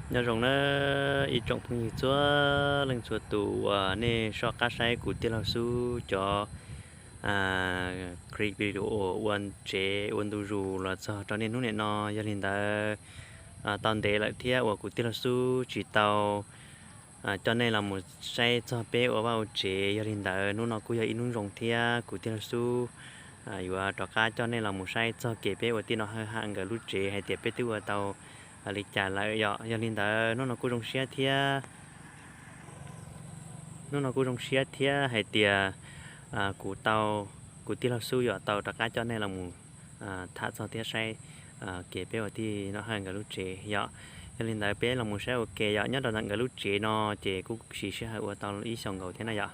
Nyob zoo nawb ib tsoom phooj ywg txhua leej txhua tus uas nej soj qab saib kuv tij laug Xub cov clip video ua tsev ua ntu zus los txog rau niaj hnub niam no. Yog li ntawd, tau ntev lawm thiab uas kuv tij laug Xub tsis tau coj nej los mus saib txog peb ua vaj ua tsev. Yog li ntawd hnub no kuj yog ib hnub zoo thiab kuv tij laug Xub yuav rov qab coj nej los mus saib txog kev peb ua tij Nom Hawj Ham nkawd lub tsev hais tias peb twb ua tau li cas lawm yom. Yog li ntawd hnub no kuj zoo siab thiab, hnub no kuj zoo siab thiab hais tias kuv tau, kuv tij laug Xub yom tau rov qab coj nej los mus tham txog thiab saib kev peb ua tij Nom Hawj nkawd lub tsev yom. Yog li ntawd peb los mus saib ua ke yom. Nyob rau ntawm nkawd lub tsev no ces kuj siv sij hawm ua tau ib xyoos nkaus thiab na yom.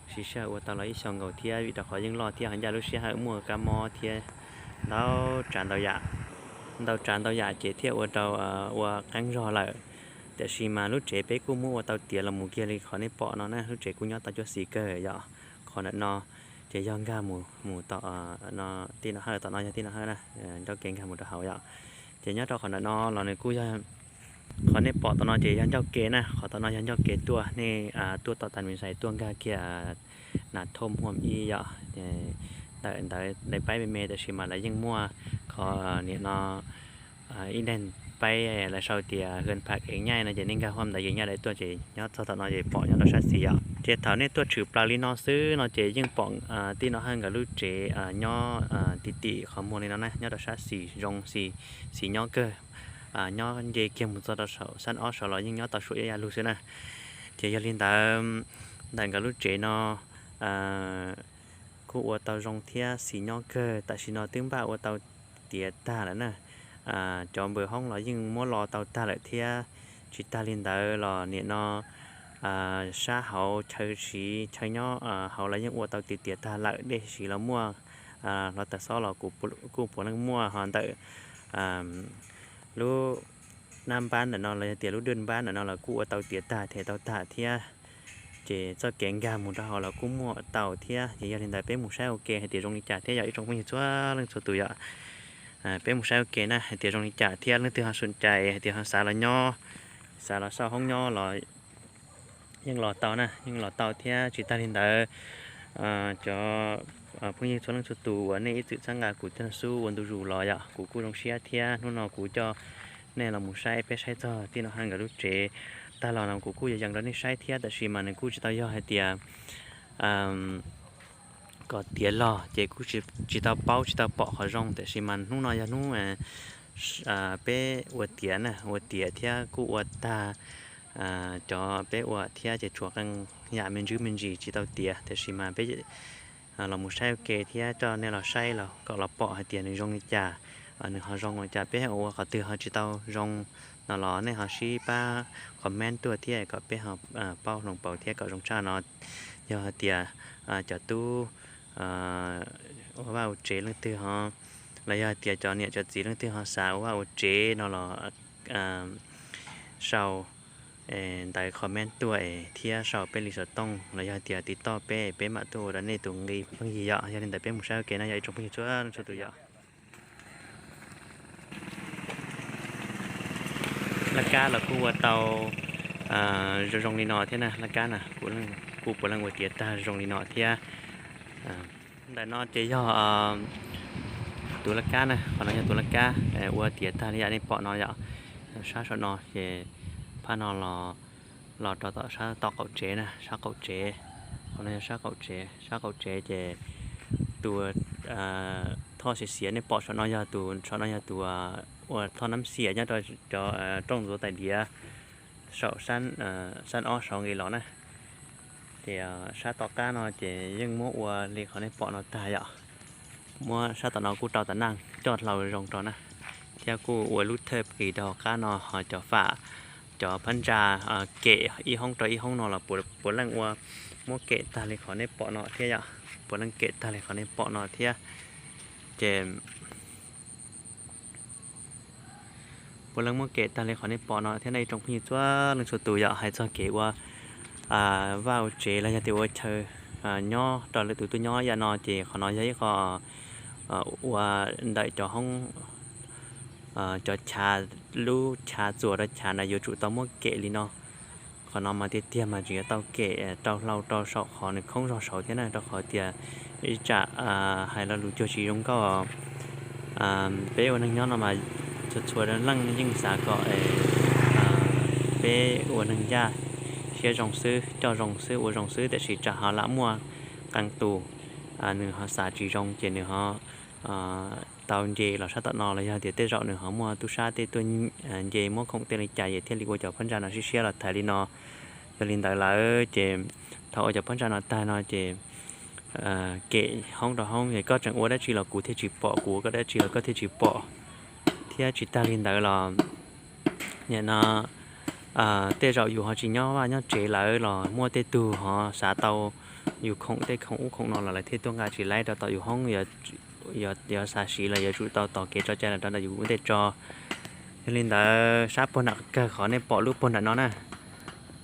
Siv sij hawm ua tau los ib xyoos nkaus thiab vim rau qhov yeej loj thiab ho ncaj lub sij hawm muaj kab mob thiab ntau tsav ntau yam, ntau tsav ntau yam ces thiaj ua rau ua qeeb zog lawm. Tiam sis mas lub tsev peb kuj muab ua tau tiav los mus kiag li qhov nej pom no na, lub tsev kuj nyob tau cuab xis kawg yom. Qhov ntawm no ces yog nkag mus mus tom no, tij Nom Hawj tom no yog tij Nom Hawj na, ncauj kev nkag mus rau hauv yom. Ces nyob rau qhov ntawm no los nws kuj yog, qhov nej pom tom no ces yog ncauj kev na, qhov tom no yog ncauj kev tuaj, nej tuaj tom tas mis xais tuaj nkag kiag nas thoj huam ib yom. Ntawm ntawd lawv paib me me tiam sis mas lawv yeej muaj qhov niam no ib daim paib lawv sau tias hwm pham kev nyaij no ces nej nkag huam ntawd yeej nyaij lawv tuaj ces nyob txog tom no ces pom nyob rau sab xis yom. Ces thaum nej tuaj tshwm plaws li no xwb no ces yeej pom tij Nom Hawj nkawd lub tsev nyob tim tim qhov muag li no na, nyob rau sab xis zoo xis, xis nyob kawg, nyob nce kiag mus txog rau saum xab ob saud los yeej nyob tau suam ib yam lug xwb na. Ces yog li ntawd ntawm nkawd lub tsev no kuj ua tau zoo thiab xis nyob kawg, tam sim no twb npaj ua tau tiav tag lawm na. Cov npawb hoob los yeej muab lo tau tag lawm thiab. Tsis tag li ntawd los nim no sab hauv chaw siv chaw nyob hauv los yeej ua tau tiav tiav tag lawm, dej siv los muaj, hluav taws xob los kuj puav leej muaj, ho ntawm lub nab npab ntawm no los yog tias lub dwj npab ntawm no los kuj ua tau tiav tag them tau tag thiab. Ces txoj kev nkag mus rau hauv los kuj muaj tau thiab. Ces yog li ntawd peb mus saib ua ke hais tias zoo li cas thiab yom ib tsoom phooj ywg txhua leej txhua tus yom. Peb mus saib ua ke na hais tias zoo li cas thiab leej twg ho xum cai hais tias ho xav los nyob, xav los xauj hoob nyob los yeej los tau na, yeej los tau thiab. Tsis tag li ntawd cov phooj ywg txhua leej txhua tus uas nej ib txwm txhawb nqa kuv tij laug Xub ua ntu zus los yom, kuv kuj zoo siab thiab. Hnub no kuv coj nej los mus saib, peb saib txog tij Nom Hawj nkawd lub tsev tag los no kuv kuj yuav yees rau nej saib thiab, tab sis mas nws kuj tsis tau yog hais tias kom tiav los ces kuj tsis tau paub tsis tau pom qhov zoo, tiam sis mas hnub no yog hnub peb ua tiav na, ua tiav thiab kuj ua tag cov peb ua thiab ces tshuav qee yam me ntsis me ntsis tsis tau tiav, tiam sis mas peb los mus saib ua ke thiab coj nej los saib los kom los pom hais tias nws zoo li cas, nws ho zoo li cas, peb ho ua qhov twg ho tsis tau zoo no los nej ho sib pab comment tuaj thiab kom peb ho paub hloov pauv thiab kom zoo tshaj no. Yog hais tias cov tub ua vaj ua tsev leej twg ho, los yog hais tias cov niam cov txiv leej twg ho xav ua vaj ua tsev no los sau ntawv comment tuaj thiab sau peb li xov tooj los yog hais tias tiv toj peb, peb mam tuaj ua rau nej tus nqi pheej yig yom. Yog li ntawd peb mus saib ua ke na yog ib tsoom phooj ywg txhua leej txhua tus yom. Laj kab los kuj ua tau zoo zoo li no thiab na, laj kab na kuj puav leej ua tiav tag zoo li no thiab. Ntawm no ces yog tus laj kab na, qhov no yog tus laj kab ua tiav tag li yam nej pom no yom. Sab saum no ces phab no los, los rau tom sab tom qaum tsev na, sab qaum tsev. Qhov no yog sab qaum tsev, sab qaum tsev ces tus thoj xiav xiav nej pom saum no yog tus, saum no yog tus ua thoj nab xias nyob rau cov rooj ntxuav tais diav saum sab ob saud nqis los na. Ces sab tom qab no ces yeej muab ua li qhov nej pom no tag yom. Muab sab tom no kuj rau tas naj coj hlau zoo rau na, thiab kuj ua lub thawj qis rau hauv qab no ho cov fam, cov phab ntsa kem ib hoob rau ib hoob no los puav leej ua muab kem tag li qhov nej pom no thiab yom, puav leej kem tag li qhov nej pom no thiab. Ces puav leej muab kem tag li qhov nej pom no thiab nej ib tsoom phooj ywg txhua leej txhua tus yom. Hais txog kev ua vaj ua tsev los yog tias ua chaw nyob rau lwm tus tuaj nyob yam no ces qhov no yog ib qho ua ntawm cov hoob cov chav, lub chav txuas rau chav na yuav tsum tau muab kem li no. Qhov no mas tiag tiag mas tseem yuav tau kem rau hlau rau saum qhov nws khoob zog saud thiab na, rau qhov tias ib tsam hais lo lus cuag tsis zoo nkauj. Peb ua neeg nyob no mas txhua txhua leej yeej xav kom peb ua neeg ncaj, siab zoo xwb, coj zoo xwb, ua zoo xwb, tiam sis tsam ho lam muaj qee tus nws ho xav tsis zoo ces nws ho tau nce los sab tom no los yog tias tej zaum nws ho muaj tub sab tej tuaj nce muab khoom tej li cas es thiaj li ua cov phab ntsa no siab siab los thaiv li no. Yog li ntawd lawm ces thaum ua cov phab ntsa no tag no ces kem hoob rau hoob es koj tseem ua dab tsi los kuv thiaj tsis pom, kuv ua koj dab tsi los koj thiaj tsis pom. Thiab tsis tag li ntawd los nim no tej zaum yus ho tsis nyob vaj nyob tsev lawm los muaj tej tug ho xav tau yus khoom tej khoom ub khoom no los lawv thiaj tuaj nqa tsis laib rau tom yus hoob. Yuav xav siv los yuav tsum tau tos kev tso cai los rau ntawm yus lub ntej tso. Yog li ntawd sab puag nram kawg qhov nej pom lub puag nram no na,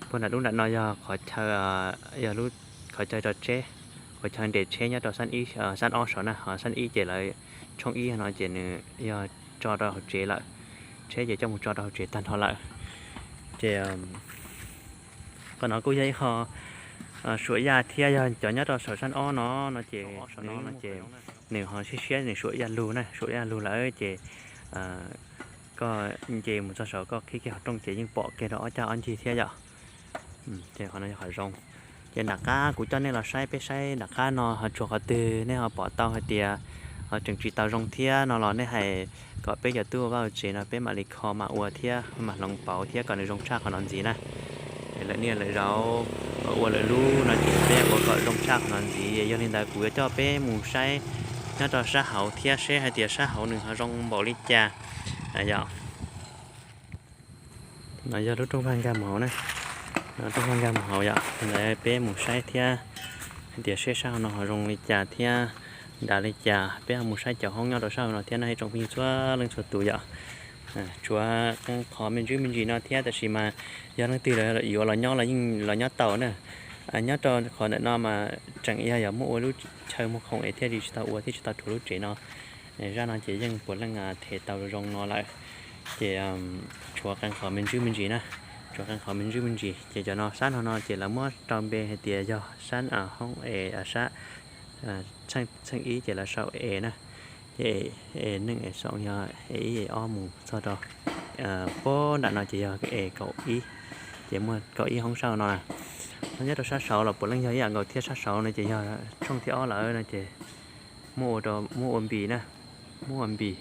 puag nram lub nram no yog qhov chaw, yog lub qhov chaw tso tsheb, qhov chaw nres tsheb nyob rau sab ib, sab ob saud na, ho sab ib ces lawv tshooj ib no ces nws yog tso rau hauv tsev lawm, tsheb ces coj mus tso rau hauv tsev tag nrho lawm. Ces qhov no kuj yog ib qho suam yaj thiab, yog cov nyob rau saum sab ob no no ces, no ces nws ho siab siab nws suam yaj lug na, suam yaj lug lawm ces koj nce mus txog saud koj qhib kiag qhov rooj ces yeej pom kiag rau ob cag ob ncig thiab yom. Ces qhov no yog qhov zoo. Ces nram qab kuv coj nej los saib, peb saib nram qab no ho tshuav qhov twg nej ho pom tau hais tias ho tseem tsis tau zoo thiab no los nej hais kom peb cov tub ua vaj ua tsev no peb mam li kho mam ua thiab mam hloov pauv thiab kom nws zoo tshaj qhov no ntxiv na. Lawv niaj lawv zaus ua lawv lub no ces peb ua kom zoo tshaj qhov no ntxiv. Yog li ntawd kuv yuav coj peb mus saib nyob rau sab hauv thiab seb hais tias sab hauv nws ho zoo npaum li cas. Yog, no yog lub rooj vag nkag mus hauv na, rooj vag nkag mus hauv yom. Ntawd peb mus saib thiab hais tias seb sab hauv no ho zoo li cas thiab dav li cas. Peb ho mus saib cov hoob nyob rau sab hauv no thiab no ib tsoom phooj ywg txhua leej txhua tus yom. Tshuav qee qhov me ntsis me ntsis no thiab tab sis mas yog leej twg yuav los nyob los yeej los nyob tau na. Nyob rau qhov ntawm no mas tseem yog yog muaj ua lub chaw muag khoom es thiaj li tsis tau ua thiab tsis tau rhuav lub tsev no. Zaj no ces yeej puav leej them tau zoo no lawm. Ces tshuav qee qhov me ntsis me ntsis na, tshuav qee qhov me ntsis me ntsis ces cov no sab no no ces lawv muab rau npe hais tias yog sab hoob es sab tsheej ib ces lawv sau es na, ces es neej es xoo yog es ib es ob mus txog rau puag nram no ces yog es kaum ib, ces muaj kaum ib hoob sab no na. Ho nyob rau sab saud los puav leej yog ib yam nkaus thiab, sab saud no ces yog tshooj thib ob lawm no ces muab ua, muab ua npis na, muab ua npis,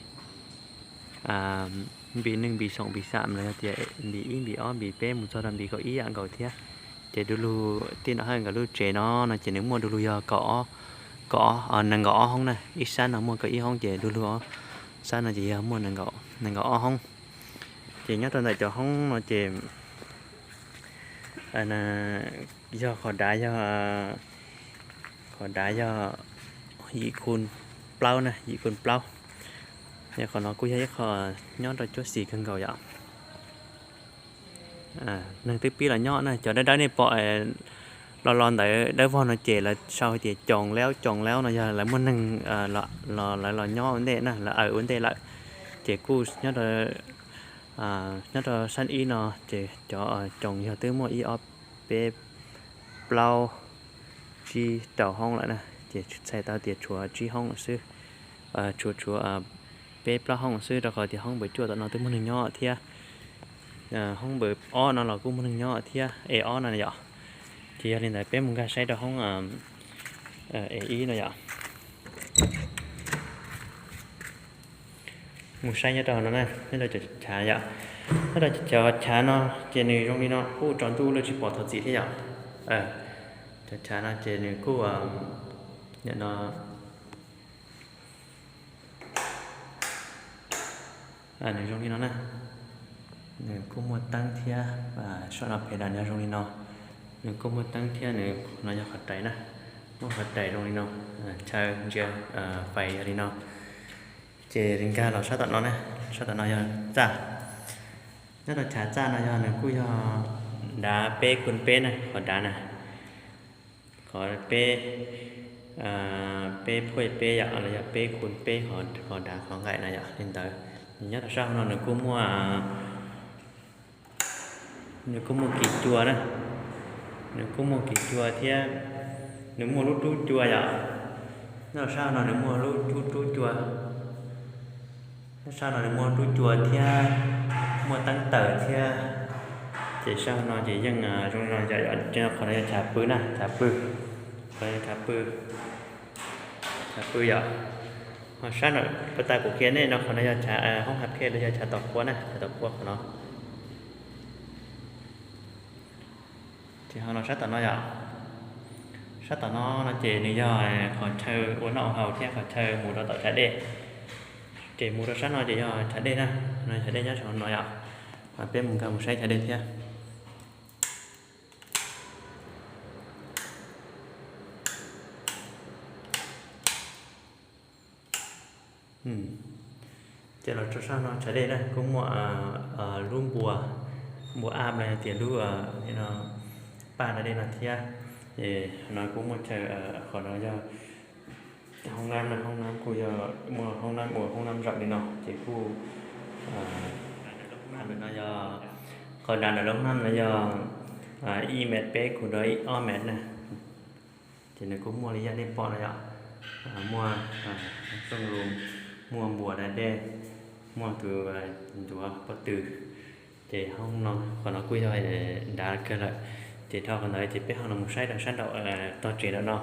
npis neeg npis xoom npis xam los yog tias npis ib npis ob npis peb mus txog rau npis kaum ib yam nkaus thiab. Ces du lug tij Nom Hawj nkawd lub tsev no no ces nws muaj du lug yog kaum ob, kaum ob, nees nkaum ob hoob na, ib sab no muaj kaum ib hoob ces du lug ob sab no ces yog muaj nees nkaum ob hoob. Ces nyob rau ntawm cov hoob no ces yog qhov dav yog, qhov dav yog yim khu plaub na, yim khu plaub. Qhov no kuj yog ib qho nyob rau cuab xis kawg nkaus yom. Neeg twb pib los nyob na, cov dawb dawb nej pom los los ntawd dawb vog no ces lawv sau hais tias coos laub, coos laub no yog lawv muaj neeg los lawv los nyob ua ntej na, lawv aws ua ntej lawm. Ces kuj nyob rau sab ib no ces cov coos yog twb muaj ib ob peb plaub tsib rau hoob lawm na, ces txhais tau tias tshuav tsib hoob xwb, tshuav tshuav peb plaub hoob xwb rau qhov tias hoob npawb cuaj tom no twb muaj neeg nyob thiab, hoob npawb ob no los kuj muaj neeg nyob thiab, es ob no yom. Ces yog li ntawd peb mus nkag saib rau hoob es ib no yom. Mus saib nyob rau no na, nyob rau cov chav yom. Nyob rau cov chav no ces nws zoo li no, kuj tsaus ntuj lawm tsis pom thov txim thiab yom. Cov chav no ces nws kuj, nim no nws zoo li no na. Nws kuj muaj teeb thiab, saum no pem no nws zoo li no. Nws kuj muaj teeb thiab, nws no yog qhov rais na, muaj qhov rais zoo li no, chaw ntsia fais yog li no. Ces nkag los sab tom no na, sab tom no yog txaj. Nyob rau chav txaj no yog nws kuj yog dav peb khu peb na, qhov dav na, qhov peb, peb phuaj peb yom, los yog peb khu peb, qhov dav qhov nqaim no yom, li ntawd. Nyob rau sab hauv no nws kuj muaj, nws kuj muaj kis cua na, nws kuj muaj kis cua thiab, nws muaj lub rub cua yom. Nyob rau sab hauv no nws muaj lub rub cua, nyob sab no nws muaj rub cua thiab, muaj teeb taws thiab. Ces sab hauv no ces yeej zoo li no yom, qhov no yog chav pw na, chav pw, qhov no yog chav pw, chav pw yom. Ho sab no, pas tas kuv qhia nej no, qhov no yog chav hoob hav phej los yog chav tom qhua na, chav tom qhua qhov no. Ces ho no sab tom no yom, sab tom no no ces nws yog qhov chaw ua noj ua haus thiab qhov chaw mus rau tom chav dej. Ces mus rau sab no ces yog chav dej na, no chav dej nyob saum no yom. Peb mus nkag mus saib chav dej thiab. Ces los rau sab no chav dej na kuj muaj lub npua, npua ab los yog tias lub paj da dej no thiab. Ces no kuj muaj chaw, qhov no yog hoob nab, hoob nab kuj yog muaj hoob nab ua hoob nab zaum li no ces kuj, no yog, qhov dav ntawm lub hoob nab no yog ib mev peb kus rau ob mev na. Ces nws kuj muaj li yam nej pom no yom, muaj txooj lus, muaj npua da dej, muaj tus ncuav pob tw. Ces hoob no, qhov no kuj yog dav kawg lawm. Ces dhau qhov ntawd ces peb ho los mus saib rau sab nraum tog tsev ntawm no.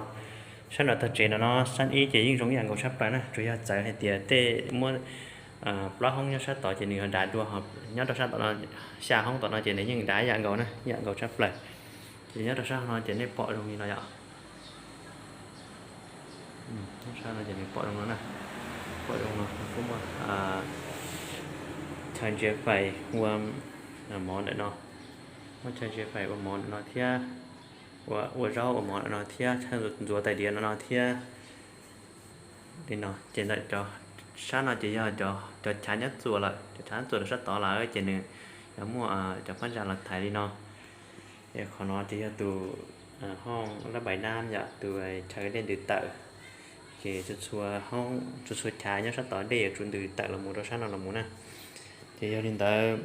Sab nraum tog tsev ntawm no sab ib ces yeej zoo ib yam nkaus tshaj plaws na, tsuas yog txawv hais tias tej muab plaub hoob nyob sab tod ces nws ho dav dua, ho nyob rau sab tom no, xya hoob tom no ces nws yeej dav ib yam nkaus na, ib yam nkaus tshaj plaws. Ces nyob rau sab no ces nej pom zoo li no yom. Nyob sab no ces nws pom zoo no na, pom zoo no kuj muaj chaw ntsia fais ua mov ntawm no, muaj chaw ntsia fais ua mov ntawm no thiab, ua zaub ua mov ntawm no thiab, chaw ntxuav tais diav ntawm no thiab. Li no ces ntawm sab no ces yog cov chav nyob txuas lawm, cov chav nyob txuas rau sab tod lawm ces nws yuav muaj cov phab ntsa los thaiv li no. Es qhov no ces yog tus hoob lab npais nab yom, tus chaw dej ntws tawm. Ces txhua txhua chav nyob sab tod dej yuav tsum ntws tawm los mus rau sab no los mus na. Ces yog li ntawd,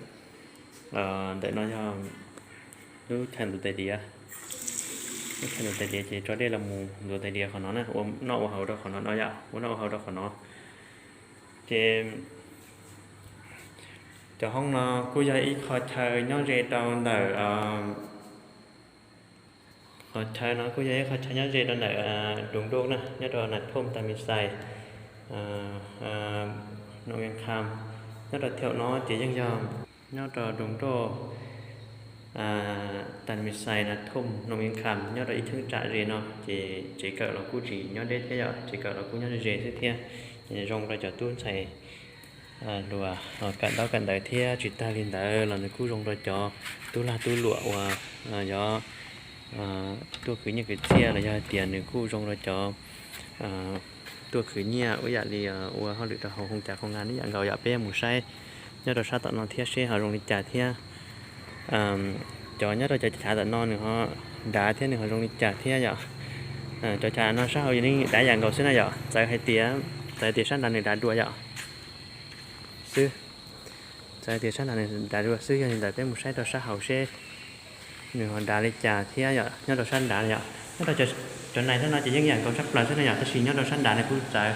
ntawm no yog lub chaw ntxuav tais diav, lub chaw ntxuav tais diav ces tso dej los mus ntxuav tais diav qhov no na, ua noj ua haus rau qhov no no yom, ua noj ua haus rau qhov no. Ces cov hoob no kuj yog ib qho chaw nyob ze rau ntawm, qhov chaw no kuj yog ib qho chaw nyob ze rau ntawm Doos Doj na, nyob rau Nas Thoj, Tas Mis Xais, Noov Vias Kham. Nyob rau thaum no ces yeej yog nyob rau Doos Doj, Tas Mis Xais, Nas Thoj, Noov Vias Kham, nyob rau ib cheeb tsam ze no ces tsev kawm los kuj tsis nyob deb thiab yom, tsev kawm los kuj nyob ze xwb thiab. Ces zoo rau cov tub ntxhais hluas kawm ntaub kawm ntawv thiab. Tsis tag li ntawd los nws kuj zoo rau cov tub lag tub luam uas yog tuaj khwv nyiaj khwv txiaj los yog hais tias nws kuj zoo rau cov tuaj khwv nyiaj ua yam li ua hauj lwm rau hauv hoo cas khoo ngan ib yam nkaus yom. Peb yuav mus saib nyob rau sab tom no thiab seb ho zoo li cas thiab. Cov nyob rau cov chav tom no nws ho dav thiab nws ho zoo li cas thiab yom. Cov chav no sab hauv yeej dav yam nkaus xwb na yom, txawv hais tias, txawv tias sab nrad nws dav dua yom xwb. Txawv tias sab nrad nws dav dua xwb, yog li ntawd peb mus saib rau sab hauv seb nws ho dav li cas thiab yom. Nyob rau sab nrad yom, nyob rau cov nais sab no ces yeej yam nkaus tshaj plaws xwb na yom, tab sis nyob rau sab nrad nws kuj txawv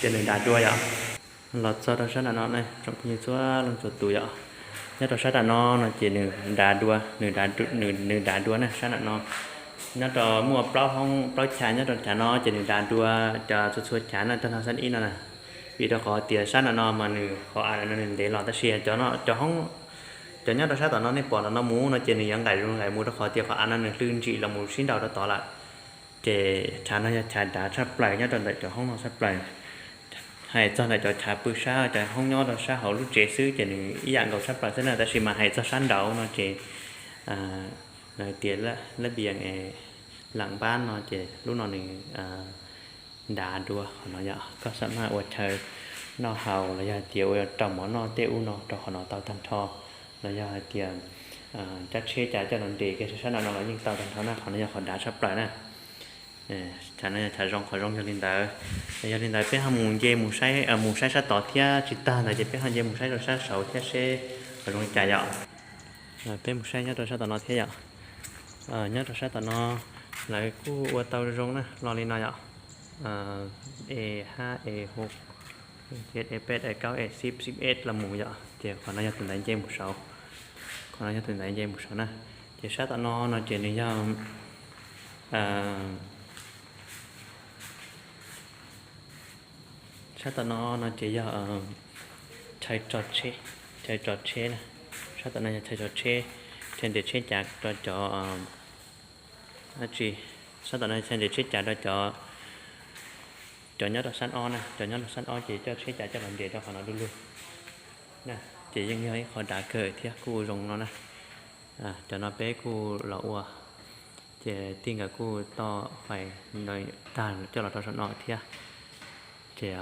tias nws dav dua yom. Los txog rau sab nrad no ne tsoom phooj ywg txhua leej txhua tus yom, nyob rau sab nrad no no ces nws dav dua, nws dav dua na sab nrad no. Nyob rau muaj plaub hoob plaub chav, nyob rau chav no ces nws dav dua cov txhua txhua chav no tag nrho sab ib no na. Vim rau qhov tias sab nrad no mas nws qhov av no nws ntev los tab sis cov no, cov hoob, cov nyob rau sab tom no nej pom tom no mus no ces nws yuav nqaim zoo nqaim mus rau qhov tias qhov av no nws hlwb ntsim los mus sib nraus rau tod lawm. Ces chav no yog chav dav tshaj plaws nyob rau ntawm cov hoob no tshaj plaws. Hais txog ntawm cov chav pw sab, cov hoob nyob rau sab hauv lub tsev xwb ces nws ib yam nkaus tshaj plaws xwb na, tab sis mas hais txog sab nraud no ces no hais tias lab vias es lam npab no ces lub no nws dav dua qhov no yom. Koj xam maj ua chaw noj haus los yog hais tias ua rau mov noj tej ub no rau qhov no tau tag nrho, los yog hais tias cab tsheb cas coj los nres kiag sab nrad no los yeej tau tag nrho na, qhov no yog qhov dav tshaj plaws na. Chav no yog chav zoo, qhov zoo yog li ntawd. Yog li ntawd peb ho mus nce mus saib, mus saib sab tod thiab, tsis tag ntawd ces peb ho nce mus saib rau sab saud thiab seb qhov zoo li cas yom. Peb mus saib nyob rau sab tom no thiab yom. Nyob rau sab tom no lawv kuj ua tau zoo na, lo li no yom. E hab, e hauv, e peb, e kaub, e xib, xib es los mus yom. Ces qhov no yog tus ntaiv nce mus saud, qhov no yog tus ntaiv nce mus saud na. Ces sab tom no no ces nws yog sab tom no no ces yog chaw tso tsheb, chaw tso tsheb na. Sab tom no yog chaw tso tsheb, chaw nres tsheb cav rau cov, dab tsi, sab tom no chaw nres tsheb cav rau cov, cov nyob rau sab ob na, cov nyob rau sab ob ces coj tsheb cav coj los nres rau qhov no du lug. Ces yeej yog ib qho dav kawg thiab kuj zoo no na. Cov no peb kuj los ua, ces tij nkawd kuj toj fais tag coj los rau saum no thiab. Ces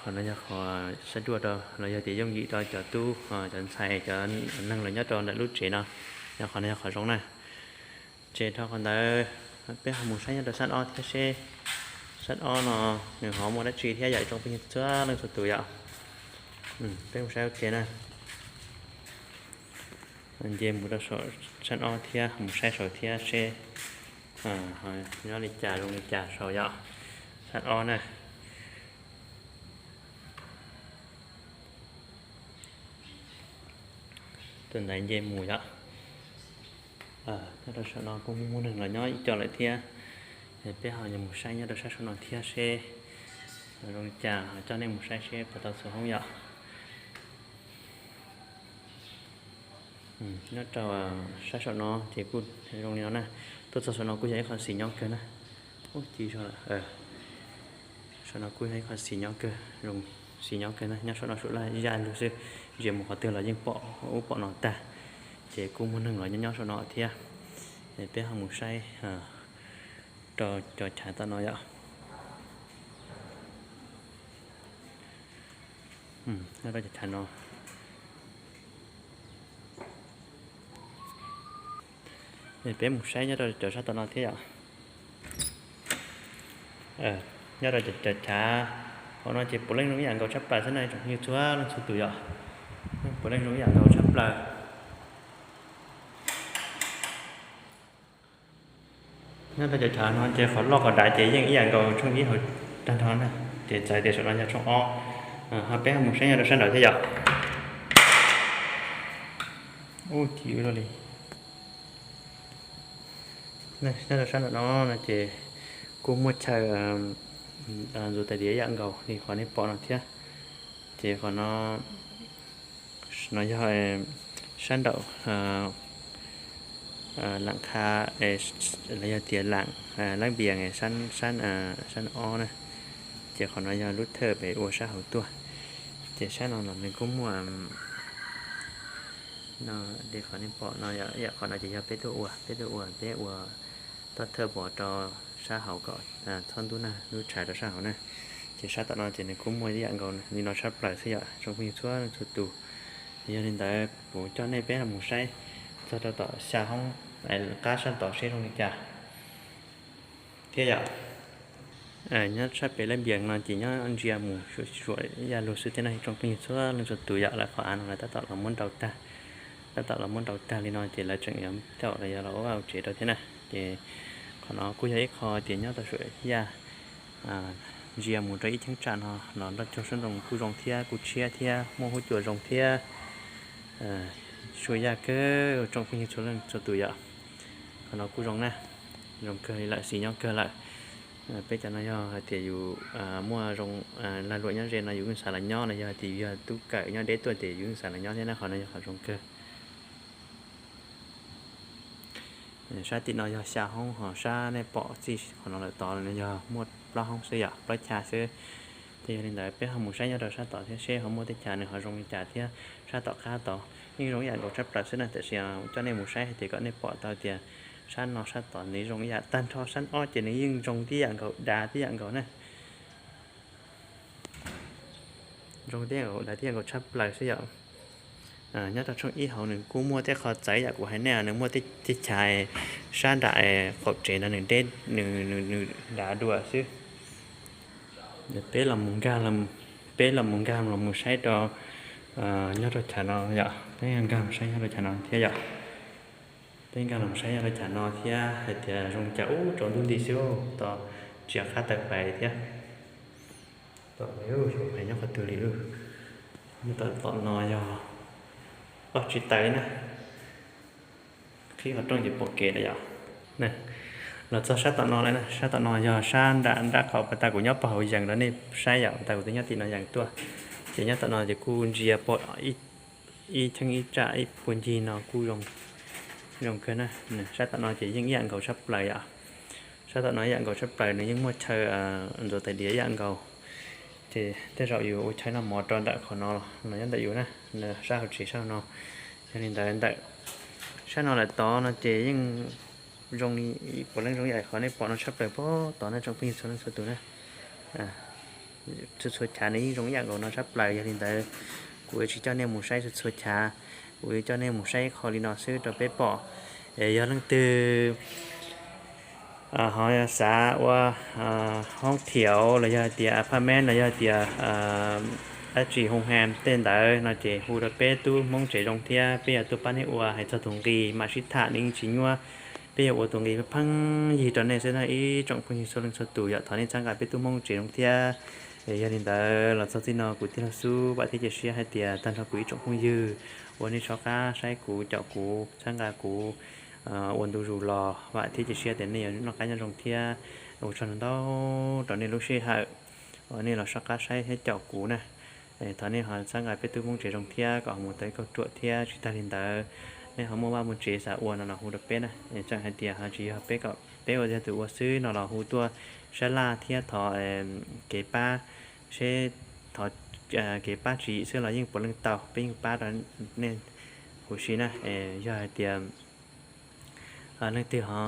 qhov no yog qhov saib duaj rau los yog tias yooj yim rau cov tub cov ntxhais cov neeg los nyob rau ntawm lub tsev no, yog qhov no yog qhov zoo na. Ces dhau qhov ntawd peb ho mus saib nyob rau sab ob thiab seb sab ob no nws ho muaj dab tsi thiab yom, ib tsoom phooj ywg txhua leej txhua tus yom. Peb mus saib ua ke na. Nce mus rau saum sab ob thiab mus saib saud thiab seb nyob li cas zoo li cas saud yom. Sab ob na. Tus ntaiv nce mus yom. Nyob rau saum no kuj muaj neeg los nyob ib co lawm thiab. Peb ho yuav mus saib nyob rau sab saum no thiab seb zoo li cas, coj nej mus saib seb puas tau txhua hoob yom. Nyob rau sab saum no ces kuj zoo li no na. Tuaj txog saum no kuj yog ib qho xis nyob kawg na. Ub, ci zog lawm. Saum no kuj yog ib qho xis nyob kawg, zoo xis nyob kawg na. Nyob saum no saum laj yaj lug xwb, ntsia mus qhov twg los yeej pom ub pom no tag. Ces kuj muaj neeg los nyob nyob saum no thiab. Peb ho mus saib rau cov chav tom no yom. Nyob rau cov chav no. Peb mus saib nyob rau cov sab tom no thiab yom. Nyob rau cov chav hauv no ces puav leej zoo ib yam nkaus tshaj plaws xwb na, tsoom phooj ywg txhua leej txhua tus yom. Puav leej zoo ib yam nkaus tshaj plaws. Nyob rau cov chav no ces qhov loj qhov dav ces yeej ib yam nkaus tshooj ib hauv tag nrho na. Ces txawm tias saum no yog tshooj ob, ho peb ho mus saib nyob rau sab nraud thiab yom. Ub, ci ub luaj li. Nyob rau sab nraum no no ces kuj muaj chaw ntxuav tais diav ib yam nkaus li qhov nej pom no thiab. Ces qhov no, no yog sab nraum lam qha, los yog tias lam lab npias sab ob na. Ces qhov no yog lub thawj pem ua sab hauv tuaj. Ces sab no los nws kuj muaj, no li qhov nej pom no, qhov no ces yog peb tuaj ua, peb tuaj ua, peb ua toj thawj pov rau sab hauv kom txhob ntub nag ntub tshav rau sab hauv na. Ces sab tom no ces nws kuj muaj ib yam nkaus li no tshaj plaws xwb yom, tsoom phooj ywg txhua leej txhua tus. Yog li ntawd kuv coj nej peb los mus saib txog rau tom xya hoob qab sab tod seb zoo li cas thiab yom. Nyob sab pem lab npias no ces nyob ntsia mus suam yaj lug xwb thiab na, tsoom phooj ywg txhua leej txhua tus yom. Lawv qhov av no lawv tab tom los muab nrau tag, tab tom los muab nrau tag li no ces lawv tseem yuav caum los yog los ua vaj ua tsev rau thiab na. Ces qhov no kuj yog ib qho tias nyob rau suam yaj ntsia mus rau ib cheeb tsam no los nroj caug sab nroos kuj zoo thiab kuj tshiab thiab muaj huab cua zoo thiab. Suam yaj kawg tsoom phooj ywg txhua leej txhua tus yom. Qhov no kuj zoo na, zoo kawg li lawm, xis nyob kawg lawm. Peb cov no yog hais tias yus muaj zoo lag luam nyob ze no yus yeej xav los nyob no, yog hais tias yus yog tub kawm nyob deb tuaj ces yus yeej xav los nyob thiab na, qhov no yog qhov zoo kawg. Sab tim no yog xya hoob, ho sab nej pom txij qhov no lawm tod no yog muaj plaub hoob xwb yom, plaub chav xwb. Ces yog li ntawd peb ho mus saib nyob rau sab tod thiab seb ho muaj tej chav nws ho zoo li cas thiab. Sab tom qab tod yeej zoo ib yam nkaus tshaj plaws xwb na, tiam sis coj nej mus saib hais tias kom nej pom tau tias sab no sab tod nws zoo ib yam, tag nrho sab ob ces nws yeej zoo tib yam nkaus, dav tib yam nkaus na. Zoo tib yam nkaus, dav tib yam nkaus tshaj plaws xwb yom. Nyob rau tshooj ib hauv nws kuj muaj tej qho txawv yam kuv hais nej, nws muaj tej chav sab nram qaum tsev ntawd nws deb, nws nws nws dav dua xwb. Peb los mus nkag, peb los mus nkag los mus saib rau nyob rau chav no yom, peb nkag mus saib nyob rau chav no thiab yom. Peb nkag los saib nyob rau chav no thiab hais tias zoo cas ub rau ntuj nti xwb, tos tsis qab tawm pais thiab. Tom pais nyob qhov twg li lawm. Nyob tom no yog ob tsis taw na. Qhib qhov rooj ces pom kev lawm yom. Los txog sab tom no lawm na, sab tom no yog sab nram nram qhov pas tas kuv nyob pog hauv yees rau nej saib yom, pas tas kuv twb nyob tim no yees tuaj. Ces nyob tom no ces kuj ntsia pom ib cheeb ib tsam ib puag ncig no kuj zoo kawg na. Sab tom no ces yeej ib yam nkaus tshaj plaws yom. Sab tom no ib yam nkaus tshaj plaws, nws yeej muaj chaw ntxuav tais diav ib yam nkaus. Ces tej zaum yus ua chaw noj mov rau ntawm qhov no los nyob ntawm yus na, sab hauv tsev sab hauv no. Yog li ntawd ntawm sab no lawm tod no ces yeej zoo, puav leej zoo yam qhov nej pom no tshaj plaws puag tod na tsoom phooj ywg txhua leej txhua tus na. Txhua txhua chav nws yeej zoo ib yam nkaus no tshaj plaws, yog li ntawd kuv yuav tsis coj nej mus saib txhua txhua chav, kuv yuav coj nej mus saib qho li no xwb rau peb pom. Es yog leej twg ho xav ua hoob thiav los yog tias apartment los yog tias dab tsi hoo ham tej ntawd no ces hu rau peb tub Hmoob tsev zoo thiab peb yuav tuaj pab nej ua. Hais txog tus nqi mam sib tham, nws yeej tsis nyuaj. Peb yuav ua tus nqi pheej yig rau nej xwb na ib tsoom phooj ywg txhua leej txhua tus yom. Thov nej txhawb nqa peb tub Hmoob tsev zoo thiab. Yog li ntawd los txog txij no kuv tij laug xub vam thiab cia siab hais tias tag nrho kuv ib tsoom phooj ywg uas nej soj qab saib kuv, caum kuv, txhawb nqa kuv ua ntu zus los vam thiab cia siab tias nej yuav noj qab nyob zoo thiab. Ua tsaug ntau ntau rau nej lub sij hawm uas nej los soj qab saib thiab caum kuv na. Thov nej ho txhawb nqa peb tub Hmoob tsev zoo thiab kom ho mus tau ib kauj ruam thiab. Tsis tag li ntawd, nej ho muaj vaj muaj tsev xav ua no los hu rau peb na. Tseem hais tias ho tsis yog peb kom peb ua yog tus ua xwb no los hu tuaj sab laj thiab thov kev pab, seb thov kev pab tswv yim xwb los yeej puav leej tau, peb yeej pab rau nej huv si na. Yog hais tias leej twg ho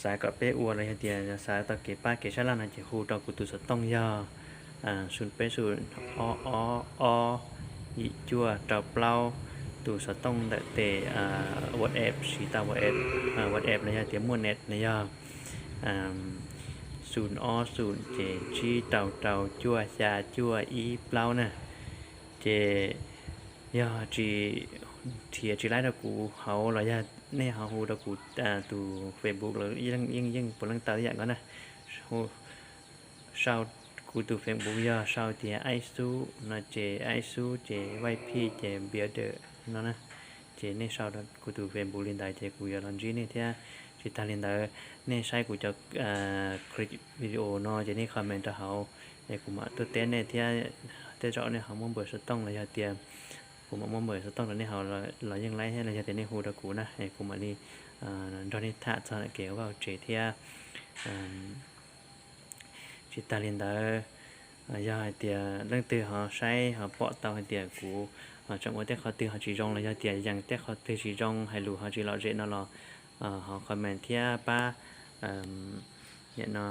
xav kom peb ua los yog tias xav tau kev pab kev sab laj no ces hu rau kuv tus xov tooj yog xu peb xu ob ob ob yim cuaj rau plaub, tus xov tooj ntawm tes WhatsApp, siv tau WhatsApp, WhatsApp los yog tias muaj net no yog xu ob xu ces tsib rau rau cuaj xya cuaj ib plaub na. Ces yog tsis, nrhiav tsis laib rau kuv hauv los yog nej ho hu rau kuv tus Facebook los yeej yeej puav leej tau ib yam nkaus na. Sau kuv tus Facebook yog sau tias Aib Xub no ces Aib Xub ces Vij Phij ces Npiav Dawm no na. Ces nej sau kuv tus Facebook li ntawd ces kuv yuav los ntsib nej thiab. Tsis tag li ntawd, nej saib kuv cov clip video no ces nej comment rau hauv es kuv mam tuaj teb nej thiab. Tej zaum nej ho muab npawb xov tooj los yog tias kuv mam muab npawb xov tooj rau nej hauv los yeej laib thiab, los yog tias nej hu rau kuv na es kuv mam li nrog nej tham txog kev ua vaj ua tsev thiab. Tsis tag li ntawd, yog hais tias leej twg ho saib ho pom tau hais tias kuv tseem ua tej qhov twg ho tsis zoo los yog tias yees tej qhov twg tsis zoo, hais lus ho tsis lom zem no los ho comment thiab pab, nim no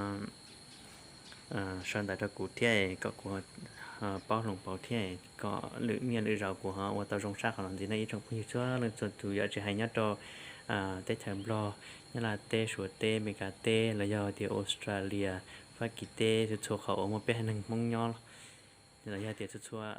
sau ntawv rau kuv thiab kom kuv paub hloov pauv thiab kom lwm niaj lwm zaus kuv ho ua tau zoo sab qhov no ntxiv na ib tsoom phooj ywg txhua leej txhua tus yom. Tsis hais nyob rau teb chaws Nplog, Nyab Laj teb, Suav teb, Amelikas teb los yog tias Australia, Fab Kis teb, txhua txhua qhov uas muaj peb haiv neeg Hmoob nyob los yog tias txhua txhua